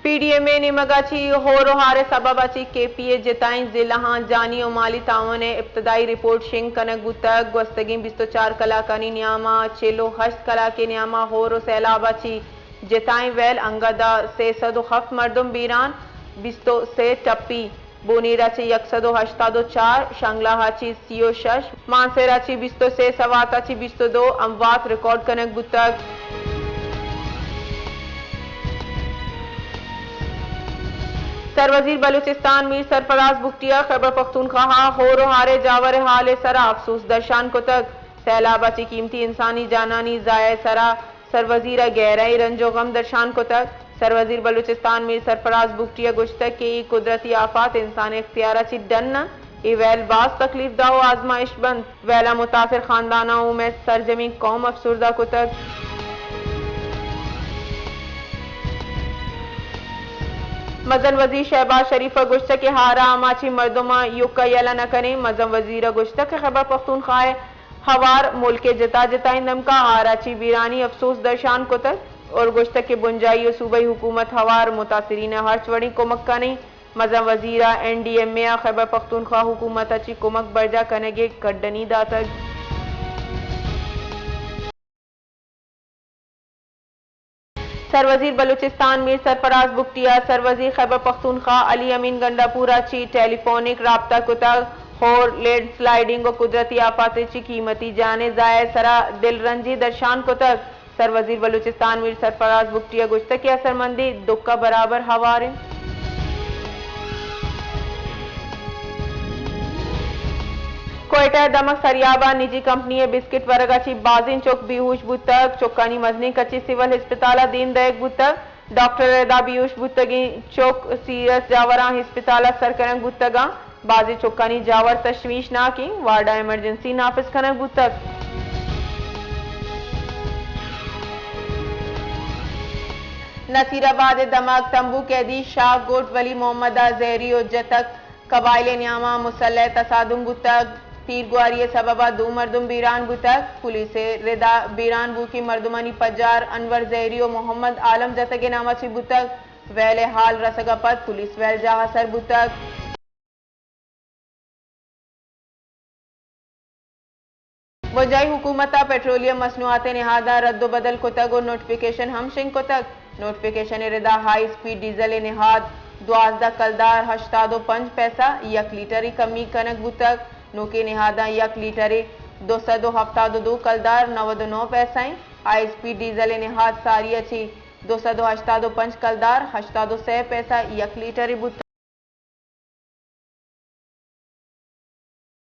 P D M اے نیمگ ءَ چہ ہور ءُ ہار ءِ سبب ءَ چہ کے پی ءِ جتائیں ضلعاں جانی ءُ مالی تعاون ءِ ابتدائی رپورٹ شنگ کنگ بوتگ۔ گوستگیں بیست ءُ چار کلاکانی نیام ءَ چل ءُ ہشت کلاک ءِ نیام ءَ ہور ءُ سیلاب ءَ چہ جتائیں ویل انگت ءَ سے سد ءُ ہفت مردم بیران، بیست ءُ سے ٹپی۔ بونیر ءَ چہ یک سد ءُ ہشتاد ءُ چار، شانگلاہ ءَ چہ سی ءُ شش، مانسہر ءَ چہ بیست ءُ سے، سوات ءَ چہ بیست ءُ دو اموات ریکارڈ کنگ بوتگ۔ سروزیر بلوچستان میر سرفراز بگٹی ءَ خیبر پختونخواہ ءِ ہور ءُ ہار ءِ جاور ءِ حال ءِ سرا افسوس درشان کتگ۔ سیلاب ءَ چہ قیمتی انسانی جانانی ضیاع ءِ سرا سروزیر ءَ گہرائیں رنج ءُ غم درشان کتگ۔ سروزیر بلوچستان میر سرفراز بگٹی ءَ گوشتگ کہ اے قدرتی آفات انسان ءِ اختیار ءَ چہ ڈن انت، اے ویل باز تکلیف دہ ءُ آزمائش بنت۔ ویل ءَ متاثر خانداناں ءُ مئے سرجمیں قوم افسردہ کتگ۔ مزن وزیر شہباز شریف ءَ گوشتگ کہ ہار ءَ ہما چی مردماں ایوک ءَ یلہ نہ کنیں۔ مزن وزیر ءَ گوشتگ کہ خیبر پختونخواہ ءِ ہوار ملک ءِ جتا جتائیں دمگاں ہار ءَ چہ بیرانی افسوس درشان کتگ اور گوشتگ کہ بنجاہی ءُ صوبائی حکومت ہوار متاثرین ءَ ہرچ وڑیں کمک کنیں۔ مزن وزیر ءَ این ڈی ایم اے ءَ خیبر پختونخوا حکومت ءَ چہ کمک برجاہ کنگ ءِ کڈنی داتگ۔ سروزیر بلوچستان میر سرفراز بگٹی ءَ سروزیر خیبر پختونخوا علی امین گنڈاپور ءَ چہ ٹیلی فونک رابطہ کتگ۔ ہور، لینڈ سلائیڈنگ ءُ قدرتی آفات ءَ چہ قیمتی جان ءِ ضیاع ءِ سرا دل رنجی درشان کتگ۔ سروزیر بلوچستان میر سرفراز بگٹی ءَ گوشتگ کہ اثرمندیں دکھ ءَ برابر ہوار انت۔ کوئٹہ ءِ دمگ سریاب ءَ نجی کمپنی ءِ بسکٹ ورگ ءَ چہ بازیں چک بے ہوش بوتگ۔ چکانی مزنیں کچے سول ہسپتال ءَ دیم دئیگ بوتگ۔ ڈاکٹر ءِ ردا بے ہوش بوتگیں چک سیریس جاوراں ہسپتال ءَ سر کنگ بوتگ انت۔ بازیں چکانی جاور تشویشناک انت، وارڈ ءَ ایمرجنسی نافذ کنگ بوتگ۔ نصیر آباد ءِ دمگ تمبو قیدی شاہ گٹ ولی محمد ءَ زہری ءُ جتگ۔ قبائل ءِ نیام ءَ مسلح تصادم بوتگ۔ تیرگواری ءِ سبب ءَ دو مردم بیران بوتگ۔ پولیس ءِ ردا بیران بوھوکیں مردمانی پجار انور زہری ءُ محمد عالم جتگ ءِ نام ءَ چہ بوتگ۔ ویل ءِ ہال رسگ ءَ پد پولیس ویل جاہ ءَ سر بوتگ۔ بنجاہی حکومت ءَ پٹرولیم مصنوعات ءِ نہاداں رد ءُ بدل کتگ ءُ نوٹیفکیشن ہم شنگ کتگ۔ نوٹیفکیشن ءِ ردا ہائی اسپیڈ ڈیزل ءِ نہاد دوازدہ کلدار ہشتاد ءُ پنچ پیسہ یک لیٹرے کمی کنگ بوتگ۔ نوکیں نہاداں یک لیٹرے دو سد ءُ ہفتاد ءُ دو کلدار نود ءُ نو پیسہ انت۔ ہائی اسپیڈ ڈیزل ءِ نہاد ساری ءَ چہ دو سد ءُ ہشتاد ءُ پنچ کلدار ہشتاد ءُ سے پیسہ یک لیٹرے بوتگ۔